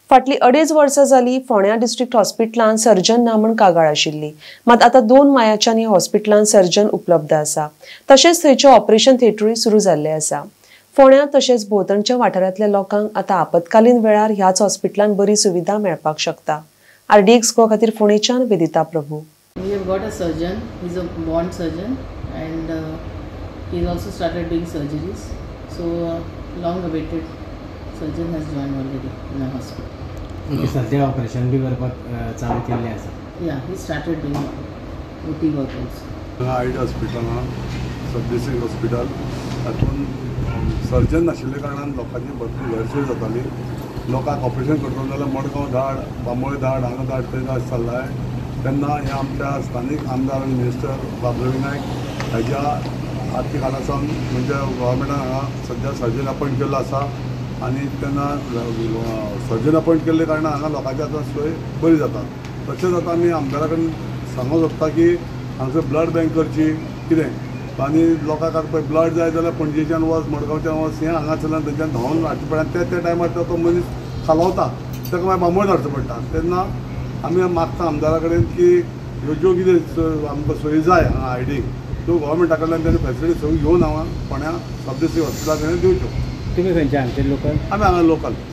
फाटली 2.5 वर्सां जाली फोंड्या डिस्ट्रिक्ट हॉस्पिटलान सर्जन ना म्हण कागाळ आशिल्ली. मात आतां 2 मायाच्यान ह्या हॉस्पिटलान सर्जन उपलब्ध आसा. तशेंच थंयचें ऑपरेशन थिएटरूय सुरू जाल्लें आसा. फोंड्या तशेंच भोंवतणच्या वाठारांतल्या लोकांक आतां आपत्कालीन वेळार ह्याच हॉस्पिटलान बरी सुविधा मेळपाक शकता. आरडीएक्स गोवा खातीर फोंडेच्यान वेदिता Prabhu. We have got a surgeon. He's a born surgeon, and he's also started doing surgeries. So, long awaited surgeon has joined already in our hospital. Okay, सध्या ऑपरेशन बी करपाक चालू केल्लें आसा. Yeah, he started doing OT work also. I D हॉस्पिटलान सब district hospital तातूंत सर्जन नाशिल्ल्या कारणान लोकांची भरपूर गैरसोय जाताली. लोकांक ऑपरेशन करतलो जाल्यार मडगांव धाड, बांबोळे धाड, हांगा धाड, थंय धाड चल्लाय. तेन्ना हे आमच्या स्थानीक आमदार आनी मिनिस्टर बाब रवी नायक हाज्या आर्थीक हाला सावन म्हणजे गव्हर्मेंटान हांगा सद्या सर्जन अपॉयंट केल्लो आसा आनी तेन्ना सर्जन अपॉयंट केल्ले कारणान हांगा लोकांची आतां सोय बरी जाता. तशेंच आतां आमी आमदारा कडेन सांगूंक सोदता की हांगसर ब्लड बँक करची कितें आनी लोकांक आतां पळय ब्लड जाय जाल्यार पणजेच्यान वच, मडगांवच्यान वच, हें हांगासरल्यान थंयच्यान धांवन हाडचें पडटा. त्या त्या टायमार तो मनीस खालावता, ताका मागीर बांबोळे धाडचो पडटा. तेन्ना आमी मागता आमदारा कडेन की ह्यो ज्यो कितें आमकां सोयी जाय हांगा आयडीक त्यो गव्हर्मेंटा कडल्यान तेणी फेसिलिटी सगळ्यो घेवन हांगा फोंड्या सब डिस्ट्रिक्ट हॉस्पिटलाक तेणें दिवच्यो. तुमी खंयचे हांगचे लोकल? आमी हांगा लोकल.